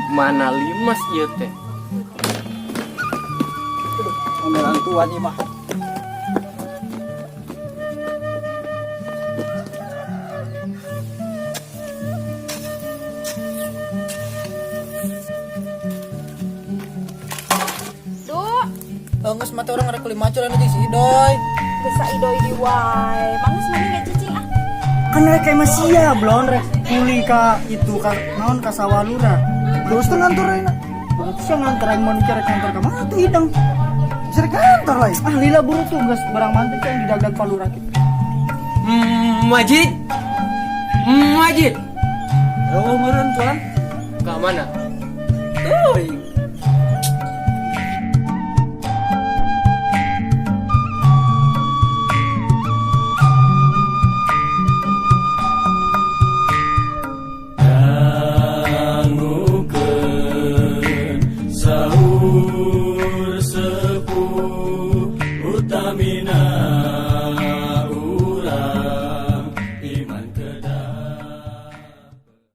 Mana limas ieu teh? Omelan tuan ieu mah. Duh, Geus mah teh urang rek kuli macul anu jeung si Idoy. Geus Idoy di wae. Mangus mana gak cicing ah. Kan rek kayak sia blon rek kuli ka itu ka naon ka sawah lurah. Terus tuh ngantor aing. Berarti sia ngantor aing mau rek ngantor ka mana tuh hidang. Bisa rek kantor lain. Ah lila buru tuh geus barang mantik yang didagdag pa lurah kitu. Majid. Majid. Oh, meureun tuan. Ka mana? Teuing. Dangukeun saur sepuh utamina.